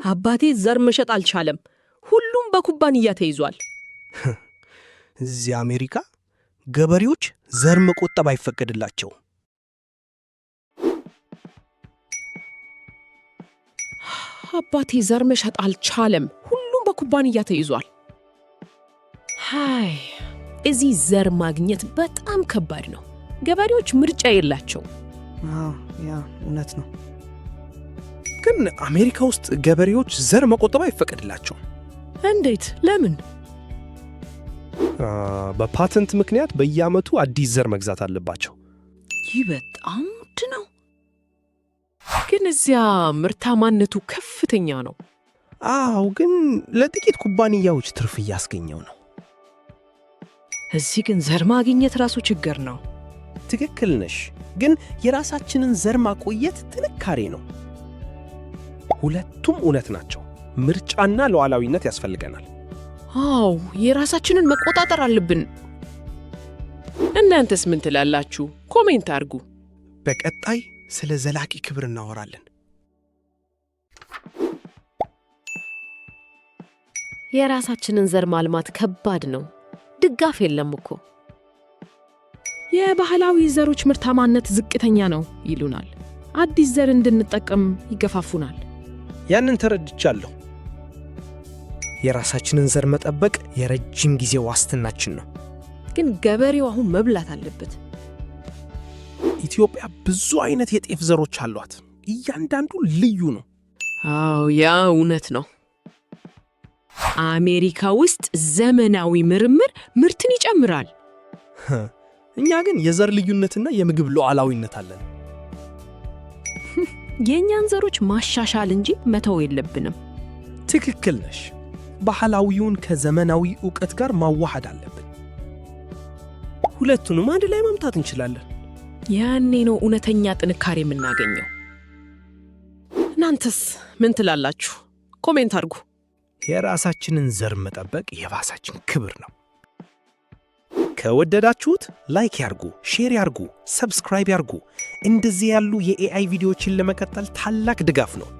አባቴ ዘር መሸጥ አልቻለም። ሁሉም በኩባንያ ተይዟል። እዚህ አሜሪካ ገበሬዎች ዘር መቆጠብ አይፈቀድላቸውም። አባቴ ዘር መሸጥ አልቻለም። ሁሉም በኩባንያ ተይዟል። ሃይ፣ እዚህ ዘር ማግኘት በጣም ከባድ ነው። ገበሬዎች ምርጫ የላቸውም። አዎ፣ ያ እውነት ነው። ግን አሜሪካ ውስጥ ገበሬዎች ዘር መቆጠብ አይፈቀድላቸውም። እንዴት? ለምን? በፓተንት ምክንያት በየዓመቱ አዲስ ዘር መግዛት አለባቸው። ይህ በጣም ውድ ነው። ግን እዚያ ምርታማነቱ ከፍተኛ ነው። አዎ፣ ግን ለጥቂት ኩባንያዎች ትርፍ እያስገኘው ነው። እዚህ ግን ዘር ማግኘት ራሱ ችግር ነው። ትክክል ነሽ። ግን የራሳችንን ዘር ማቆየት ጥንካሬ ነው። ሁለቱም እውነት ናቸው። ምርጫና ሉዓላዊነት ያስፈልገናል። አዎ፣ የራሳችንን መቆጣጠር አለብን። እናንተስ ምን ትላላችሁ? Comment አድርጉ። በቀጣይ ስለ ዘላቂ ክብር እናወራለን። የራሳችንን ዘር ማልማት ከባድ ነው። ድጋፍ የለም እኮ። የባህላዊ ዘሮች ምርታማነት ዝቅተኛ ነው ይሉናል። አዲስ ዘር እንድንጠቀም ይገፋፉናል። ያንን ተረድቻለሁ። የራሳችንን ዘር መጠበቅ የረጅም ጊዜ ዋስትናችን ነው። ግን ገበሬው አሁን መብላት አለበት። ኢትዮጵያ ብዙ አይነት የጤፍ ዘሮች አሏት። እያንዳንዱ ልዩ ነው። አዎ፣ ያ እውነት ነው። አሜሪካ ውስጥ ዘመናዊ ምርምር ምርትን ይጨምራል። እኛ ግን የዘር ልዩነትና የምግብ ሉዓላዊነት አለን። የእኛን ዘሮች ማሻሻል እንጂ መተው የለብንም። ትክክል ነሽ። ባህላዊውን ከዘመናዊ ዕውቀት ጋር ማዋሃድ አለብን። ሁለቱንም አንድ ላይ ማምጣት እንችላለን። ያኔ ነው እውነተኛ ጥንካሬ የምናገኘው። እናንተስ ምን ትላላችሁ? Comment አድርጉ። የራሳችንን ዘር መጠበቅ የራሳችን ክብር ነው። ከወደዳችሁት like ያርጉ፣ share ያርጉ፣ subscribe ያርጉ። እንደዚህ ያሉ የ AI ቪዲዮዎችን ለመቀጠል ታላቅ ድጋፍ ነው።